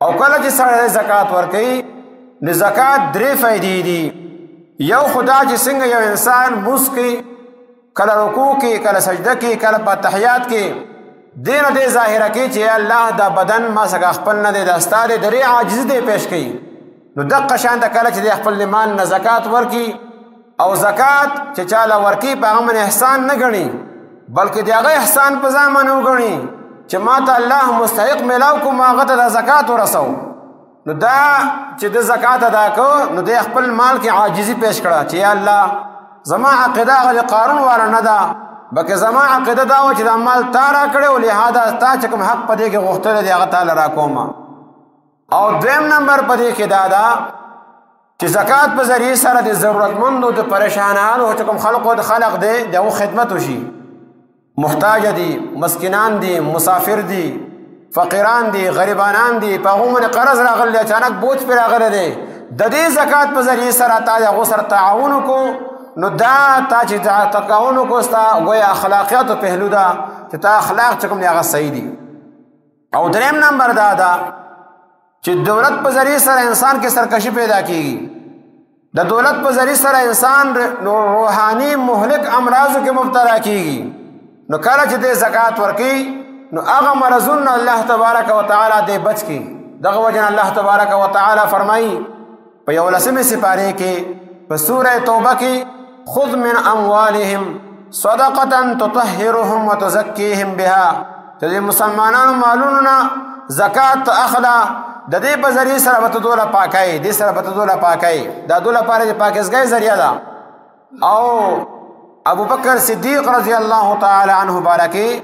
او کله چې سړی زکات ورکوي نو زکات درې فایدې دي. یو خدا چې څنګه یو انسان لمونځ کوي، کله رکوع کې، کله سجده کې، کله په تحیات کې، دې نه دې ظاهره کوي چې الله دا بدن ما څخه خپل نه دی، دا ستا دی، درې عاجزي دی پیش کوي. نو دقه شان ته کله چې دی خپل مال نه زکات ورکړي، او زکات چې چاله ورکړي په هغه باندې احسان نه ګڼي، بلکې د هغه احسان په ځان باندې وګڼي چې ما ته الله مستحق میلاو کو، ما هغه ته د زکات ورسو. نو دا چې د زکات ادا کو، نو دی خپل مال کې عاجزي پیش کړه چې یا الله زما عقیده هغه د قارون والا نه ده، بلکې زما عقیده دا وه چې دا مال تا راکړی او لهذا تا چې کوم حق په دې کې غوښتلی دی هغه تاله راکوم. او دویم نمبر په دې کې دا ده چې زکات په ذریعې سره د ضرورتمندو، د پریشانانو چې کوم خلقو د خلق دی، د هغو خدمت وشي. محتاج دي، مسکینان دي، مسافر دي، فقیران دي، غریبانان دي، په هغو باندې قرض راغلی دی، اچانک بوج پرې راغلی دی، د دې زکات په ذریعې سره تا د هغو سره تعاون وکړو، نو دا تا چې تعاون وکړو ستا ګویا اخلاقیاتو پهلو ده چې تا اخلاق چې کوم دی هغه صحیح دي. او دریم نمبر دا ده چې دولت په ذریعې سره انسان کې سرکشي پیدا کیږي. د دولت په ذریعې سره انسان روحاني مهلک امراضو کې مبتلا کیږي. نو کله چې دی زکات ورکوي نو هغه مرضونه الله تبارک وتعالی دی بچ کړي. دغه وجه الله تبارک وتعالی فرمایي په یولسمې سپارې کې په سوره توبه کې، خذ من اموالهم صدقة تطهرهم وتزکیهم بها. چې د مسلمانانو مالونو نه زکات اخله، د دې په ذریعې سره به ته دوله پاکوې، دې سره به ته دوله پاکوې. دا دوله لپاره د پاکیزګۍ ذریعه ده. او ابو بکر صدیق رضی الله تعالی عنہ بارکی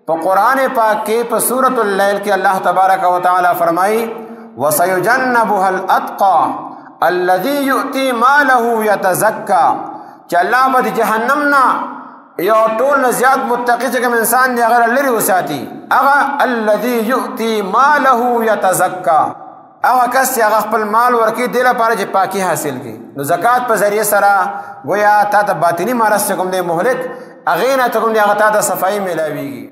په قرآن پاک کې په سورة اللیل کې الله تبارک وتعالی فرمایي، وسیجنبها الاتقى الذي يؤتي ماله يتزکى. چې الله به د جهنم نه یو ټول نه زیات متقي چې کوم انسان دی هغه لرې وساتي، هغه الذي يؤتي ماله يتزکى، هغه کس چې هغه خپل مال ورکوي دې لپاره چې پاکي حاصل کړي. نو زکات په ذریعې سره ګویا تا ته باطني مرض چې کوم دی مهلک، هغې نه چې کوم دی هغه تا ته صفایي میلاویږي.